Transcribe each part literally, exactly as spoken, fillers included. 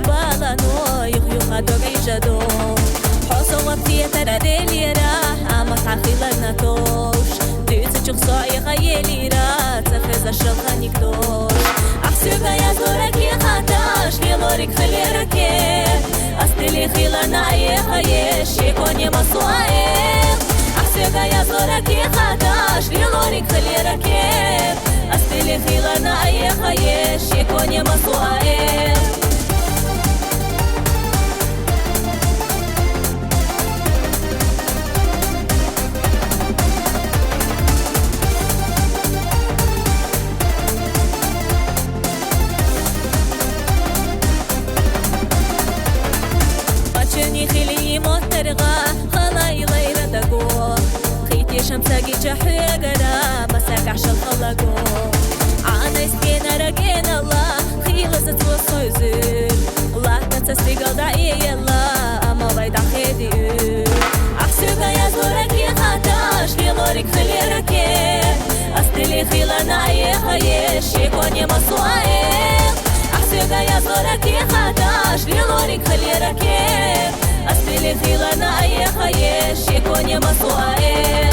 Балано юх-юха дог Ӏижадо. Хьо со вафиятара делира, амма тӀахилар натош. Дуьйцучух со ихъа елира, ца хеза шалханик дош. Ахь соьга язлура кехаташ, лелориг хилира ке. Ас дили хилана эхае, шеконе масуае. Ахь соьга язлура кехаташ, лелориг хилира ке. Ас дили хилана эхае, шеконе масуае. Мачани хили моттаргӀа, халай лайра даго. Хити шамсаги чахьуегара, масакахь шалхалаго. Ана истенара генала, хиласа цо сойзур. Лахта ца стигал даиелла, амма вай дахеди уьр. Ахь соьга язлура кехаташ, лелориг хилира ке. Ас дили хилана эхае, шеконе масуае. Ахь соьга язлура кехаташ, лелориг хилира ке. Ас дили хилана эхае, шеконе масуае.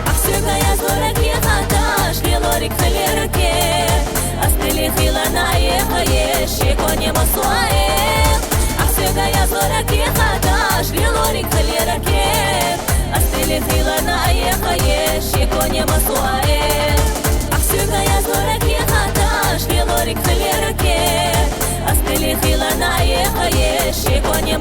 Ахь соьга язлура кехаташ, лелориг хилира ке. Ас дили хилана эхае, шеконе масуае. Ахь соьга язлура кехаташ, лелориг хилира ке. Ас дили хилана эхае, шеконе масуае. Ахь соьга язлура кехаташ, лелориг хилира ке. Ас дили хилана эхае, шеконе